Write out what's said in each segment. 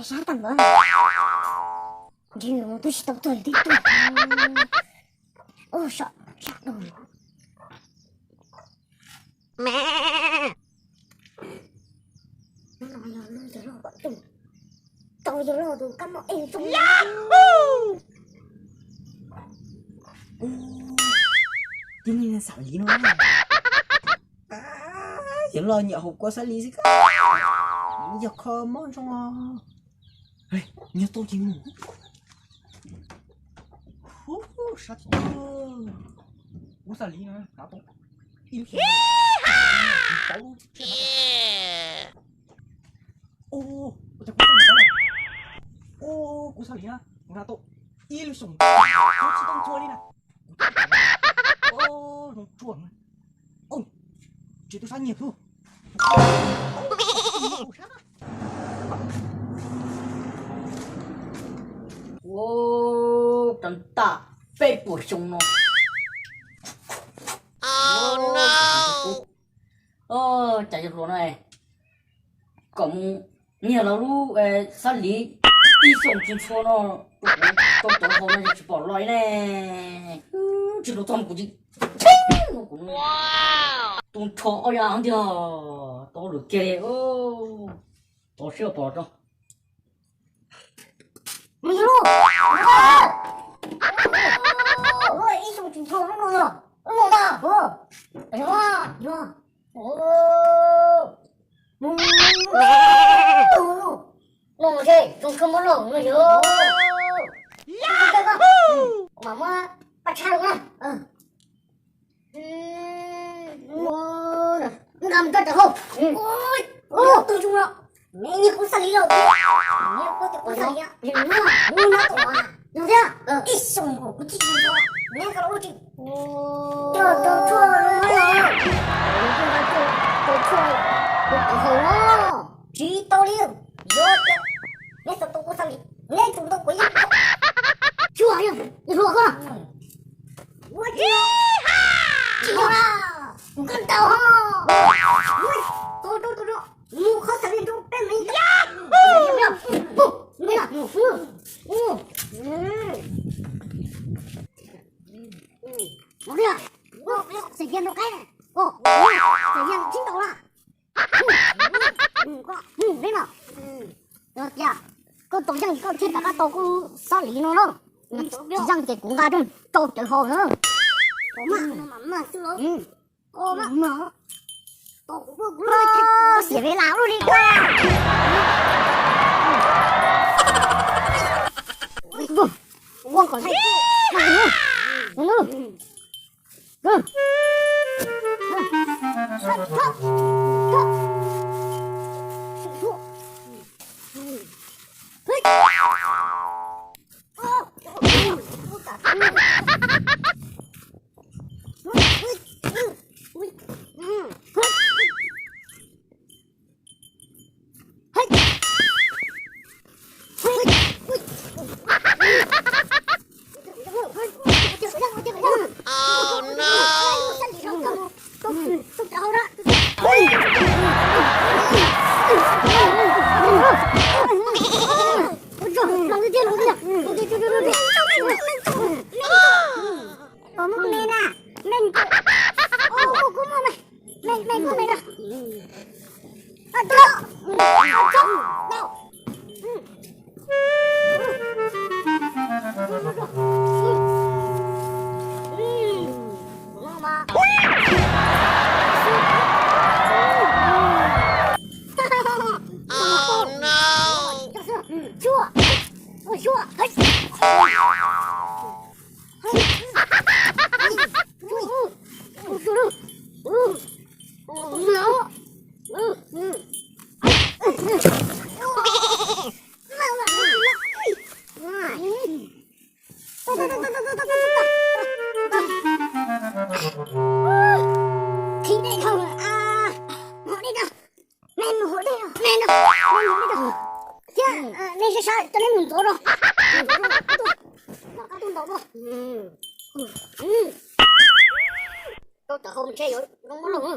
Sab tag npaum. Ntshe nws mus twb tsis tau txog tib tug. Ua sab sab dhau. Tau yawg loj tus kab mob ej zoo. Tib neeg xav li no. Yawg loj nyiam haus kua xab lis xwb. Yog kho mob zoo. Nyob tau ces mus. Sab tsis tau. Kua xab lis no hnav tau ib lub xyoo, tau lub tsiab. Ua cas kuv xab lis, ua kuv xab lis na, kuv hnav tau ib lub xyoo tsis tau ntxhua li na. Zoo tsuag. Tsis tau sab nyiag xwb. Ua, rau ntaj peb puas xyoo no. Cas yog hluas no kom mus nyiag los lub xab lis ib xyoo tsis ntxhua no rau kuv, rau cov hau no yog tsis pom los li ne. Tsis tau txog kuv tsis, kuv tus ntsho ob ya ntiag, tau lwm kiag li. Tau siab pom rau. Ib xyoo tsis ntxhua lub no yog lub no ntag. No ntshe zoo kawg mob loj no yog. Mam muab paj tshab rau na. Nqa mus rau cov hau. Tus zoo no, neb nyiag kuv xab lis los, neb kuv xab lis, neb no tus, yog thiab ib xyoos kuv tsis tsis neb ka los ua tsis. Cog tau tshuaj, cog tshuaj, cov hau no tsis tau li. Yog tias neb xav tau kuv xab lis, neb tsum tau kuv ib, tshuaj, hluas koj. Ua tsis, tsis yog, kuv koj tau ho. Mus qhov xab lis rau peb me. Xab yas rau qaib, xab yas tsis tau lawm. Koj, koj tau yeej koj thiaj rov qab tau kuv xab lis no na. Tsis yeej ces kuv nqa rau cov hau na. Xiam ve las ua luaj li koj. Qhib dej dhau lawm, haus dej dhau, nej mus haus dej, nej no, nej mus dej dhau, thiab nej sab sab coj nej mus ntxuav rau, ntxuav rau, ntxuav rau, ntxuav rau. Rau cov hau ntshe yuav zoo muab loo.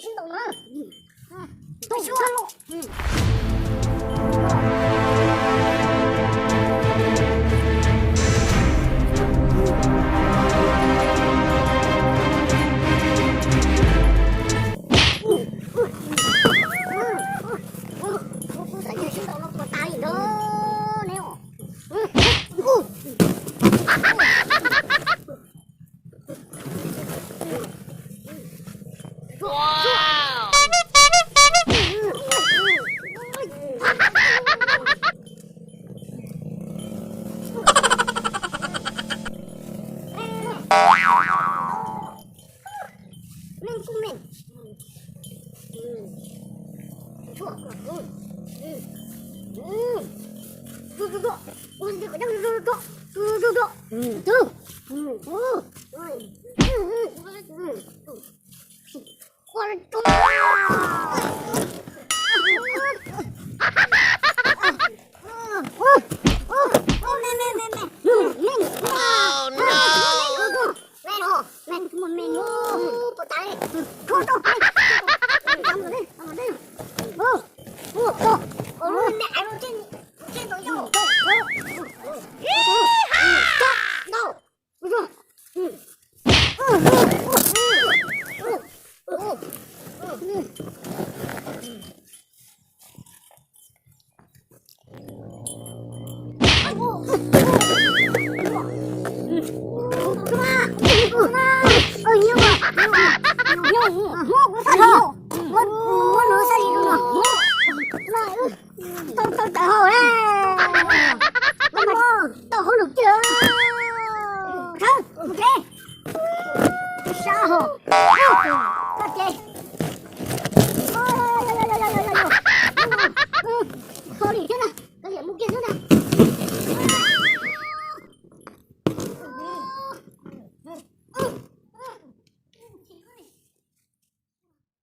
sib ntaus no. Tuaj xyuas los. Kuv xav yog sib ntaus no puas tas li ntawd ne. Tau tau tawm hau